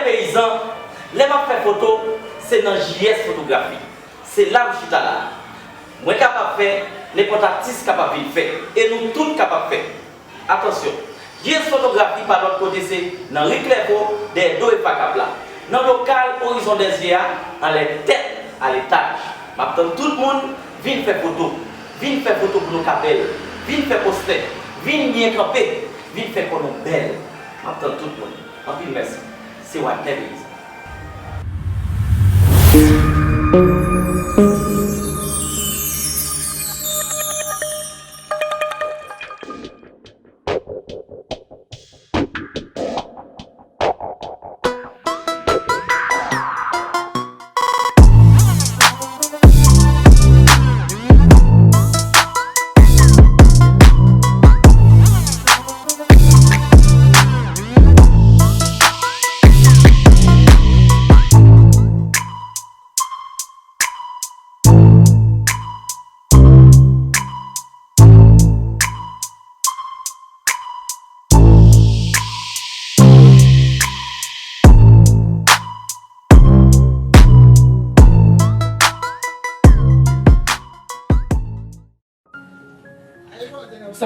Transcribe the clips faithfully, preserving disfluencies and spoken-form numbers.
Peyizan, lè m ap fè foto, se nan J S Fotografi. Se la m chita la. Mwen kapab fè, nenpòt atis kapab vin fè. E nou tout kapab fè. Atansyon, J S Fotografi pa lòt kote, se nan ri Klèvo, dèyè do Efa Kap la. Nan lokal Horizon des Yeux a, anlè tèt a letaj. M ap tann tout moun, vin fè foto. Vin fè foto pou nou ka bèl. Vin fè postè. Vin byen kanpe. Vin fè kò nou bèl. M ap tann tout moun. Anpil mèsi. Se Wadner Peyizan.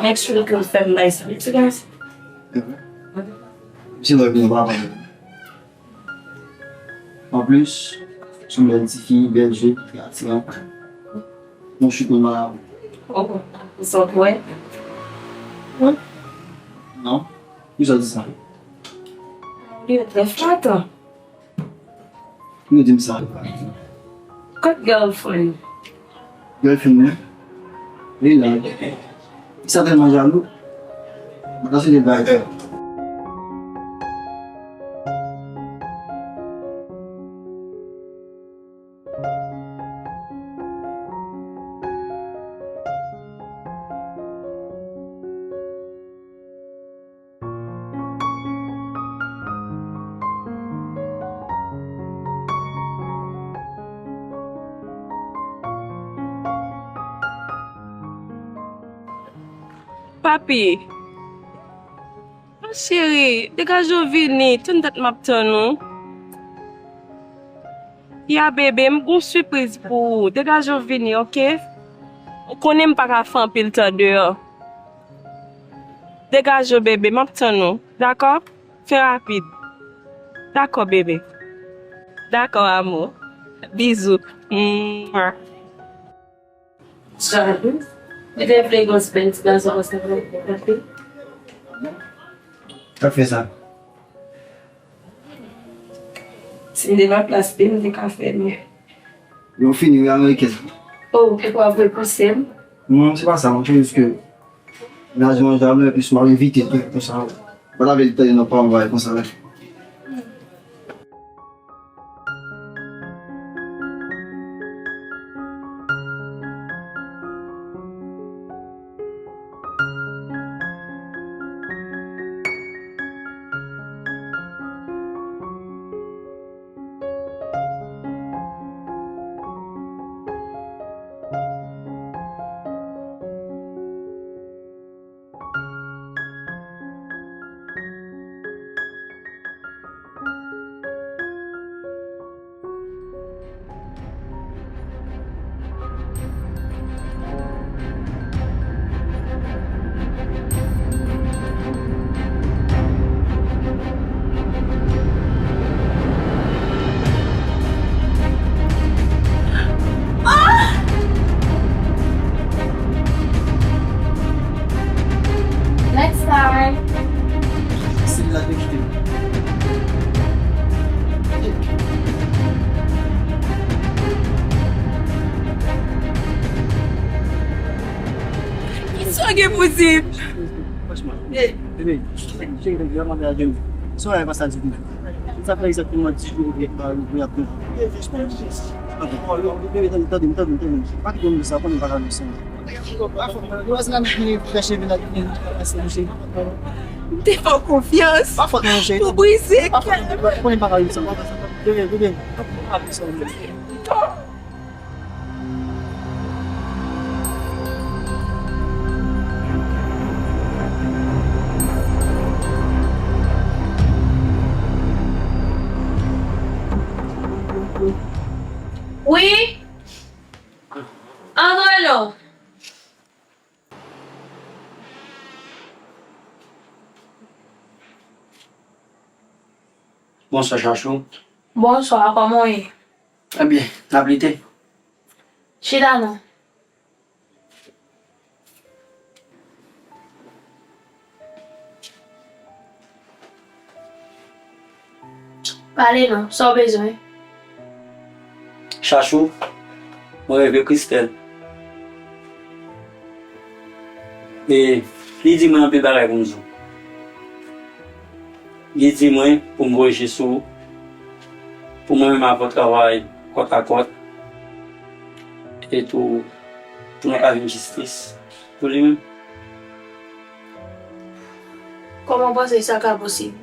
Make sure you can film nice pictures. Misye lòk nou pa konn. Anplis, se yon bèl tifi, bèl je, ki atiran. Yon chik mwen mal avè. Oh, ou sot wè? Wi. Non? Poukisa w di sa? Li trè flatan. Pou yo di m sa. Kot girlfriend? Girlfriend mwen? Li la. Sa tèlman jalou. Mwen ta swete l bay kè. Papi, ma cheri, degaje w vini, tann dat m ap tann ou. Ya bebe, m gon sipriz pou ou. Degaje w vini, oke? Ou konnen m pa ka fè anpil tan deyò. Degaje w bebe, m ap tann ou. Dakò? Fè rapid. Dakò bebe. Dakò amou. Bizou. Mwa. Jalou. Li te vle gon bèl ti gason konsa pou li fè. Sa fè sa. Si m te nan plas li, m te ka fè l. Yo fini, wi, amerikèn. Oh, ou pa vle pouse m? Non, se pa sa, mwen, se jis ke raje an jan, epi si m ap evite l tou, konsa. Mwen avè l tande nan pa m bagay konsa la. Next time. Se la te kite m. Kisa w gen pou di m? Franchman. Bebe, cheri, cheri, mwen mande a Jemmy. Sa w pa sa ditou. Sa fè egzakteman dis jou ou gen pa ou ap pran. Ok. Bebe, tande, tande, tande, tande. Pa kite m di sa, konnen m pa ka di sa. Pa fòt mwen, yo, se la m vin fè cheve la, vin fè cheve. M te fè w konfyans. Pa fòt mwen, cheri. Ou brize kè m. Pa fòt mwen, konnen m pa ka di sa. Bebe, bebe. Pa di sa. Wi? Antre non. Bonswa, Chachou. Bonswa, kòman w ye? Trè byen, n ap lite. Chita non. Pale non, sa w bezwen? Chachou, mwen reve Christelle. E li di mwen anpil bagay pou m di w. Li di mwen pou m voye je sou ou, pou mwen menm avè w travay kòt a kòt, e tou pou nou ka jwenn jistis pou li menm. Kòman w panse sa ka posib?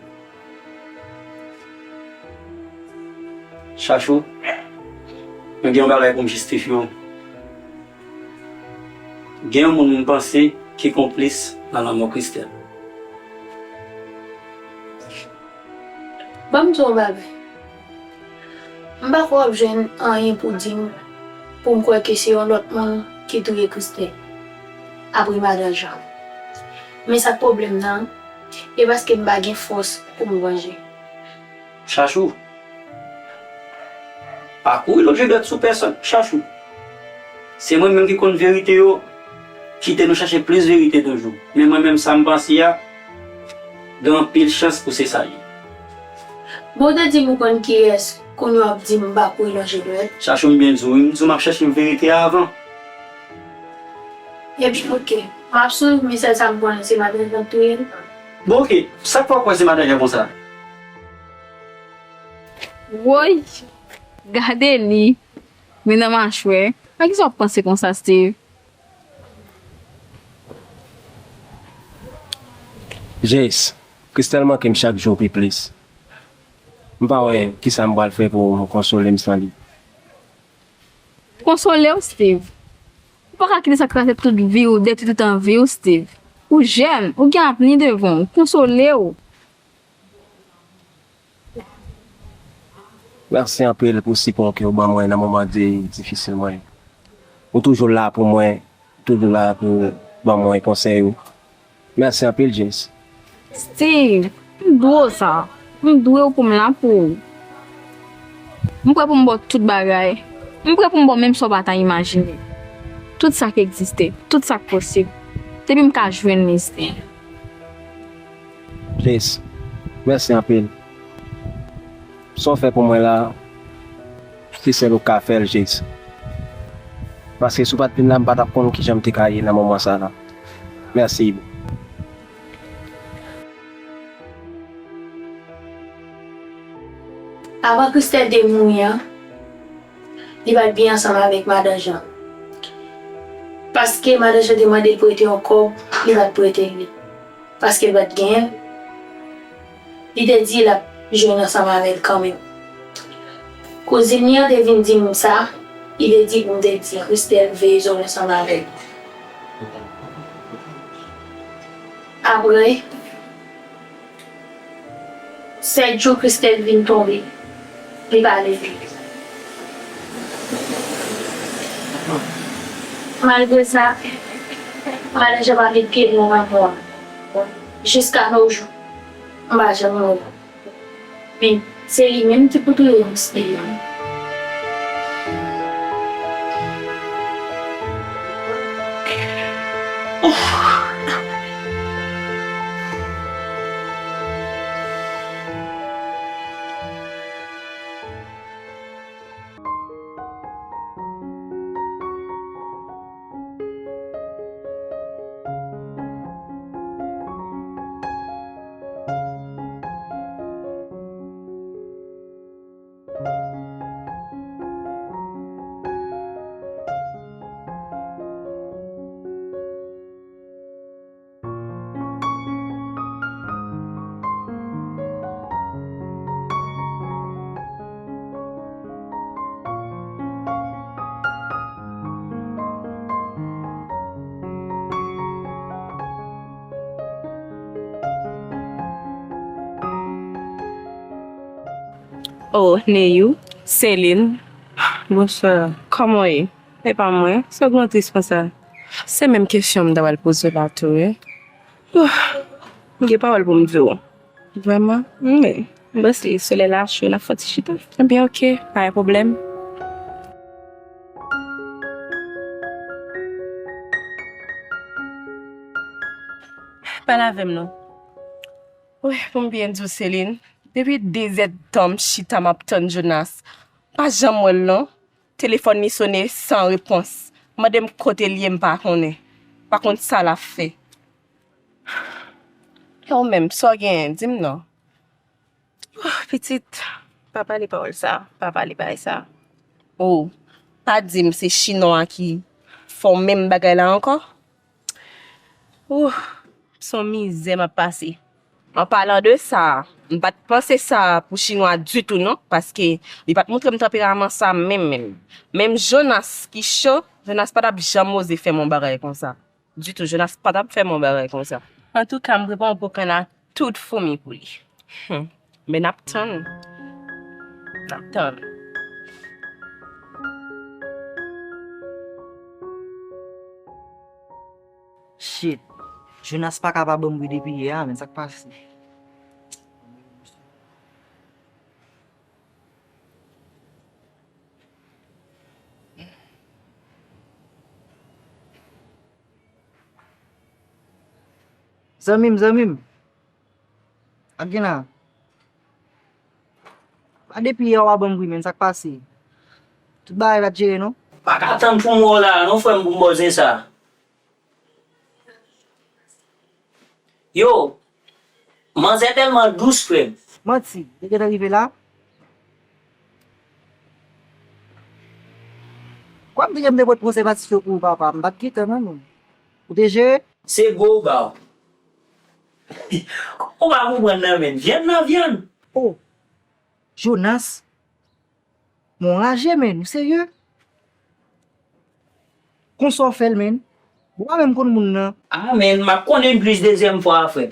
Chachou, mwen gen yon bagay pou m jistifye w. Gen yon moun m panse ki konplis nan lanmò Christelle. Ban m di w yon bagay. M pa kwè w ap jwenn anyen pou di m, pou m kwè ke se yon lòt moun ki touye Christelle, apre madan Jan. Men sa k pwoblèm nan, e paske m pa gen fòs pou m vanje. Chachou, pa kouri lonje dwèt sou pèsòn, Chachou. Se mwen menm ki konn verite yo, kite nou chache plis verite toujou. Men mwen menm, sa m panse a, gen anpil chans pou se sa l ye. Bon, w te di m ou konn kiyès, kounye a w ap di m pa kouri lonje dwèt. Chachou, m byen di w, wi, m di w m ap chache verite a avan. Ebyen, oke. M ap swiv, men sèl sa m konnen, se madan Jan k touye l. Bon, oke. Sa k fè w kwè se madan Jan konsa? Woy! Gade li! Men nan machwè. A kisa w ap panse konsa, Steve? Jess, Christelle manke m chak jou pi plis. M pa wè kisa m pral fè pou m konsole m san li. Konsole w, Steve? Ou pa ka kite sa kraze tout vi w, detwi tout anvi w, Steve. Ou jèn, ou gen avni devan w. Konsole w. Mèsi anpil pou sipò ke w ban mwen nan moman di-, difisil mwen yo. Ou toujou la pou mwen, toujou la pou ban mwen konsèy ou. Mèsi anpil, Jess. Steve, m dwe w sa. M dwe w pou m la pou ou. M prè pou m ba w tout bagay. M prè pou m ba w menm sa w pa ta imajine. Tout sa k egziste, tout sa k posib. Depi m ka jwenn li, Steve. Jess, mèsi anpil. Sa w fè pou mwen la, se sèl ou ka fè l, Jess. Paske si w pa t vin la, m pa t ap konn kijan m te ka ye nan moman sa la. Mèsi. Avan Christelle te mouri an, li pa t byen ansanm avèk madan Jan. Paske madan Jan te mande l prete yon kòb, li pa t prete li. Paske l pa t genyen l, li te di l ap jwenn ansanm avè l kanmenm. Kouzin li an te vin di m sa, li te di pou m te di Christelle veye zòrèy ansanm avè l. Apre, sèt jou Christelle vin tonbe, li pa leve. Malgre sa, madan Jan pa met pye l nan lanmò a. Jiska nos jours, m pa janm wè l. Men, se li menm ki pou touye misye. Oh, Neyou, Céline, Bonswa, kòman w ye? E pa mwen, sa w gen tris konsa? Se menm kesyon m ta pral poze w la tou, wi. Ouh, m gen pawòl pou m di w. Vrèman? Wi. M panse solèy la cho, n ap fè yon ti chita. Ebyen, oke, pa gen pwoblèm. Pale avè m non. Wi, pou m byen di w, Celine, depi dezèdtan m chita m ap tann Jonas. Pa janm wè l non. Telefòn li sonnen san repons. Mande m kote l ye, m pa konnen. Pa konn sa l ap fè. E ou menm, sa w genyen? Di m non. Oh, pitit, pa pale pawòl sa, pa pale bagay sa. Oh, pa di m se chinwa a ki fè w menm bagay la ankò? Ouh, se yon mizè m ap pase. An palan de sa, m pa t panse sa pou chinwa ditou non, paske li pa t montre m tanperaman sa menm menm. Menm Jonas ki cho, Jonas pa t ap janm oze fè m yon bagay konsa. Ditou, Jonas pa t ap fè m yon bagay konsa. Antouka, m prepare yon po kanna tout foumi pou li. Hmm. Men n ap tann. N ap tann. Shit. Jonas pa ka pa ban m bri depi yè a, men sa k pase? Zanmi m, zanmi m. Ak gen la. Pa depi yè w a ban m bri, men sa k pase? Tout bagay pa t jere, non? Pa ka tann pou m wè w la, non, frè m, pou m ba w zen sa. Yo, manzè tèlman dous, frè m. Manti, li gentan rive la? Kwè m te gen m te pot prezèvatif yo pou ou, papa. M pa t gentan, non, non. Ou te jere? Se gwo ou ba w. Ou pa konprann nan, menn. Vyann nan vyann. Oh, Jonas. Mwen raje, menn. Ou serye? Konsa w fè l, menn? Ou pa menm konn moun nan. Ah, menn, m ap konnen plis dezyèm fwa, frè.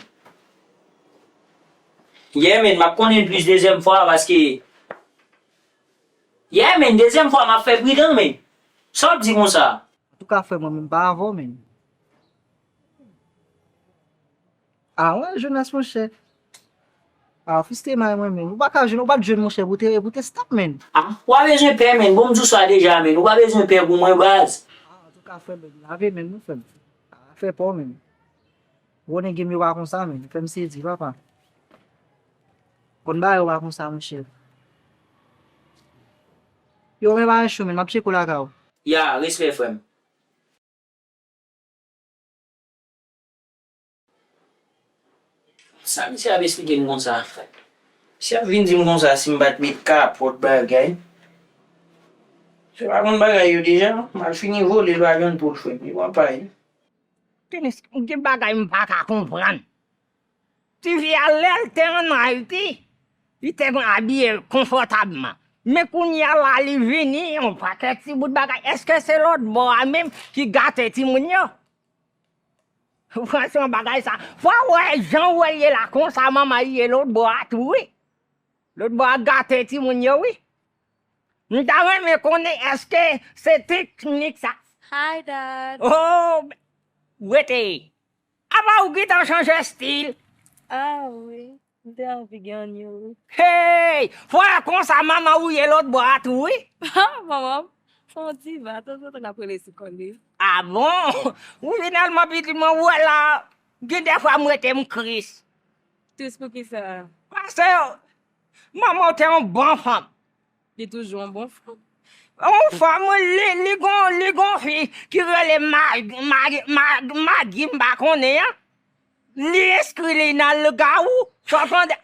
Yeah, menn, m ap konnen plis dezyèm fwa, paske, yeah, menn, dezyèm fwa, m ap fè pridan, menn. Sa w ap di konsa? Antouka, frè, mwen menm pa avè w, menn. Ah, wè, Jonas, monchè. Ah, fistèmay mwen menm. Ou pa ka jwenn, ou pa t jwenn, monchè, pou te, pou te stop, menn. Ah, ou pa bezwen pè, menn. Bon, m di w sa deja, menn. Ou pa bezwen pè pou mwen, baz. Ah, antouka, frè, menn, lave men nou, frè m. Ah, fè pa w, menn. Gwo nèg yo pa konsa, menn. Fè m sezi, papa. Konn bagay yo pa konsa, monchè. Yo, men bagay cho, menn. M ap tcheke w lakay ou. Ya, respè, frè m. Sa misye ap esplike m konsa? Misye ap vin di m konsa si m pa t met kapòt bagay. Misye pa konn bagay yo deja, m al fini vole l pa jwenn pou l fè m, li pran pay. Tenis, gen bagay m pa ka konprann. Tifi a lè l te ann Ayiti, li te konn abiye konfòtabman. Men kounye a la li vini, yon pakèt ti bout bagay. Èske se lòt bò a menm ki gate timoun yo? Franchman, bagay sa. Fò w wè jan w wè l ye la, konsa manman li ye lòt bò a tou, wi. Lòt bò a gate timoun yo, wi. M ta renmen konnen èske se teknik sa. Hi, Dad. Oh, rete. Apa ou gentan chanje estil? Ah, wi. M te anvi gen yon wi. Hey! Fò w wè konsa manman ou ye lòt bò a tou, wi. Manman m, se yon diva. Tanzantan n ap rele sou kò li. Ah bon? Wi, finalman, pitit mwen, ou wè la, gen de fwa m rete m tris. Tris pou kisa? Paske manman w te yon bon fanm. Li toujou yon bon fanm. Yon fanm, li, li gon, li gon fi ki rele Mag-, Mag-, Mag-, Magi, m pa konnen an. Li enskri li nan lougawou. Sa w tande?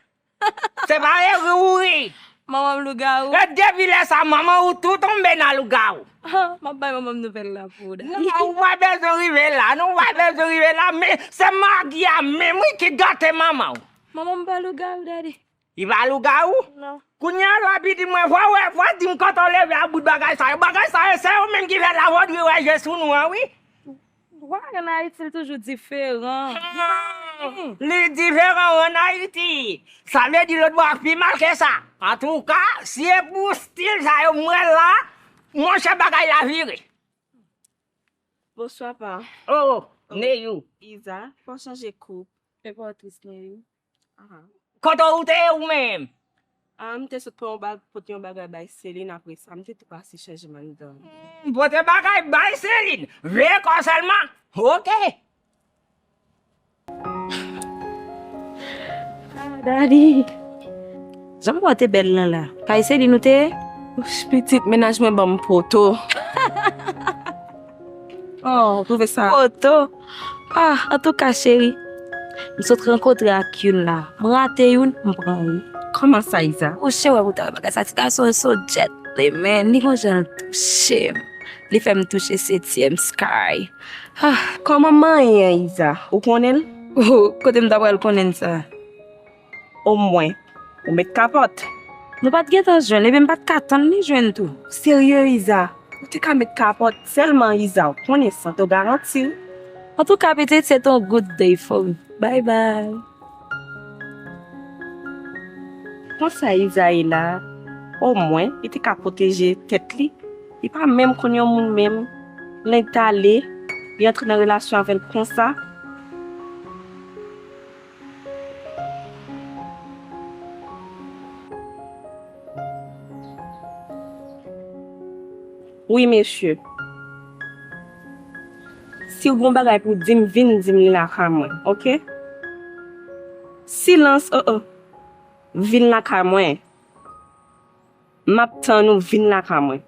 Se pa eri ou ri. Manman m lougawou. E depi lè sa, manman ou tou tonbe nan lougawou. Ah, m ap bay manman m nouvèl la pou ou, Dadi. Non, ou pa bezwen rive la, non, ou pa bezwen rive la, men se Magi a menm, wi, ki gate manman w. Manman m pa lougawou, Dadi. Li pa lougawou? Non. Kounye a la, pitit mwen, fò w wè, fò w di m kote w leve ak bout bagay sa yo. Bagay sa yo, se yo menm ki fè lavodri wè je sou nou an, wi. Wa, ann Ayiti, li toujou diferan. Hmm. Li diferan ann Ayiti. Sa vle di lòt bò a pi mal ke sa. Antouka, si e pou stil sa yo m wè la, Monchè, bagay la vire. Bonswa pa. Oh, Neyou. Iza, fò chanje koup. E pa tris Neyou. Kote ou te ye ou menm? Ah, m te sot pran yon bag, pote yon bagay bay Selin, apre sa m te tou pase chanje m anndan. M pote bagay bay Selin. Veye kò sèlman. Ok. Daddy. Jan m wè w te bèl lan la. Kay Selin ou te ye? Pitit, mennaj mwen ban m poto. Oh, ou twouve sa? Poto. Ah, antouka cheri, m sot rankontre ak youn la. M rate youn, m pran youn. Kòman sa, Iza? Ou che wè pou ta bagay sa ti gason yo so jet li men li gon jan l touche m. Li fè m touche setyèm sky. Ah, Kòman manyen, Iza? Ou konnen l? Oh, kote m ta pral konnen sa? Omwen, ou met kapòt. Nou pa t gentan jwenn, epi m pa t ka tann li jwenn tou. Serye, Iza? Ou te ka met kapòt sèlman, Iza, ou konnen san to garanti. Antouka, pitit, se ton good day for me. Bye bye. Konsa Iza ye la, omwen, li te ka pwoteje tèt li. Li pa menm konn yon moun menm. Lè l t ale, li antre nan relasyon avè l konsa. Wi, mesye. Si w gon bagay pou di m, vin di m li lakay mwen, oke? Silans, oh, oh. Vin lakay mwen. M ap tann ou, vin lakay mwen.